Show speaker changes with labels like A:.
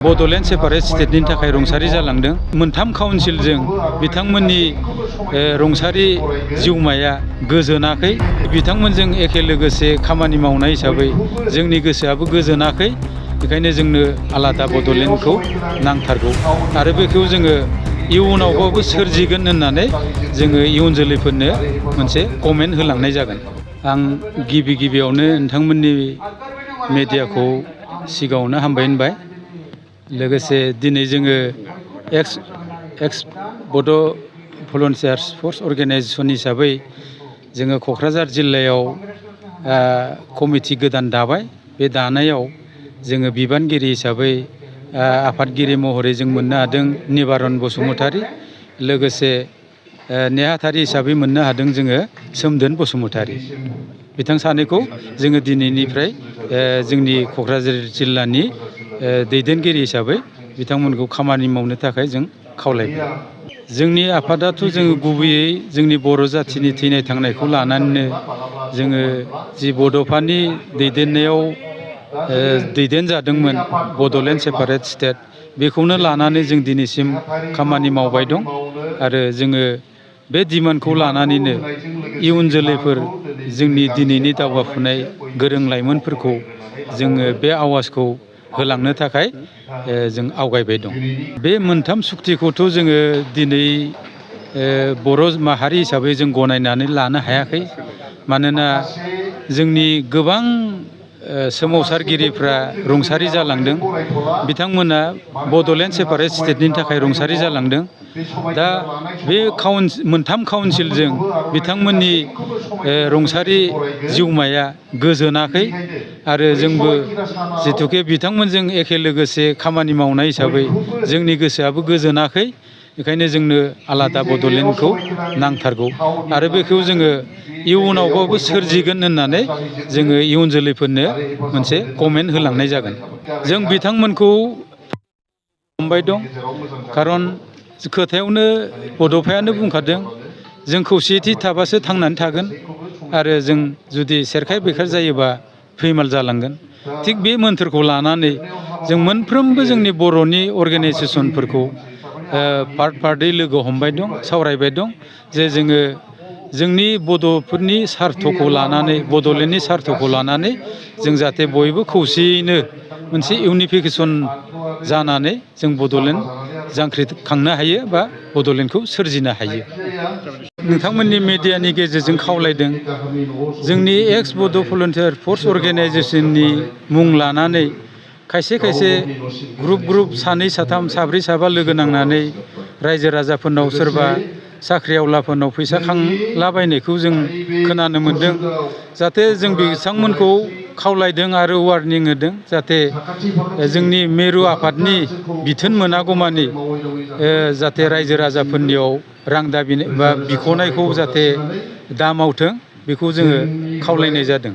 A: Bodoland separate स्टेटनि थाखाय रुंसारि जालांदों। मोनथाम काउन्सिलजों बिथांमोननि रुंसारि जिउमाया गोजोनाखै। बिथांमोनजों एखे लोगोसे खामानि मावनाय हिसाबै जोंनि गोसोआबो गोजोनाखै। बेखायनो जोंनो आलादा बड'लेण्डखौ नांथारगौ आरो बेखौ जोङो इयुनावबाबो सोरजिगोन होननानै जोङो इयुन जोलैफोरनो मोनसे कमेन्ट होलांनाय जागोन। आं गिबियावनो नोंथांमोननि मेडियाखौ सिगाङावनो हामबाय होनबाय। लोगोसे दिनै जोङो एक्स बड' भलन्टियार्स फर्स अर्गेनाइजेसन हिसाबै जोङो क'क्राझार जिल्लायाव कमिटि गोदान दाबाय। बे दानायाव जोङो बिबानगिरि हिसाबै आफादगिरि महरै जों मोननो हादों निबारन बसुमतारी, लोगोसे नेहाथारि हिसाबै मोननो हादों जोङो सोमदोन बसुमतारी। बिथां सानैखौ जोङो दिनैनिफ्राय जोंनि क'क्राझार जिल्लानि दैदेनगिरि हिसाबै बिथांमोनखौ खामानि मावनो थाखाय जों खावलायबाय। जोंनि आफादाथ' जोङो गुबैयै जोंनि बर' जाथिनि थैनाय थांनायखौ लानानैनो जोङो जि बड'फानि दैदेननायाव दैदेनजादोंमोन बड'लेण्ड सेपारेट स्टेट, बेखौनो लानानै जों दिनैसिम खामानि मावबाय दं आरो जोङो बे डिमान्डखौ लानानैनो इयुन जोलैफोर जोंनि दिनैनि दावगाफुनाय गोरों लाइमोनफोरखौ जोङो बे आवाजखौ होलांनो थाखाय जों आवगायबाय दं। बे मोनथाम सुक्तिखौथ' जोङो दिनै बर' माहारि हिसाबै जों गनायनानै लानो हायाखै। मानोना जोंनि गोबां सोमावसारगिरिफ्रा रुंसारि जालांदों। बिथांमोना बड'लेण्ड सेपारेट स्टेटनि थाखाय रुंसारि जालांदों। दा बे मोनथाम काउन्सिलजों बिथांमोननि रुंसारि जिउमाया गोजोनाखै आरो जोंबो जिथुके बिथांमोनजों एखे लोगोसे खामानि मावनाय हिसाबै जोंनि गोसोआबो गोजोनाखै। बेखायनो जोंनो आलादा बड'लेण्डखौ नांथारगौ आरो बेखौ जोङो इयुनावबाबो सोरजिगोन होननानै जोङो इयुन जोलैफोरनो मोनसे कमेन्ट होलांनाय जागोन। जों बिथांमोनखौ हमबाय दं, खारन खोथायावनो बड'फायानो बुंखादों जों खौसेथि थाबासो थांनानै थागोन आरो जों जुदि सेरखाय बेरखाय जायोबा फैमाल जालांगोन। थिग बे मोन्थोरखौ लानानै जों मोनफ्रोमबो जोंनि बर'नि अर्गेनाइजेसनफोरखौ पार्टै लोगो हमबाय दं, सावरायबाय दं जे जोङो जोंनि बड'फोरनि सार्थखौ लानानै, बड'लेण्डनि सार्थखौ लानानै जों जाहाथे बयबो खौसेयैनो मोनसे इउनिफिकेसन जानानै जों बड'लेण्ड जांख्रिखांनो हायो बा बड'लेण्डखौ सोरजिनो हायो। नोंथांमोननि मेडियानि गेजेरजों खावलायदों जोंनि एक्स बड' भलन्टियार फर्स अर्गेनाइजेसननि मुं लानानै खायसे ग्रुप सानै साथाम साब्रै साबा लोगो नांनानै रायजो राजाफोरनाव सोरबा साख्रि आवलाफोरनाव फैसा खांलाबायनायखौ जों खोनानो मोन्दों। जाहाथे जों बिथांमोनखौ खावलायदों आरो वार्निं होदों जाहाथे जोंनि मिरु आफादनि बिथोन मोनागौमानि जाहाथे रायजो राजाफोरनियाव रां दाबि बा बिख'नायखौ जाहाथे दा मावथों, बेखौ जोङो खावलायनाय जादों।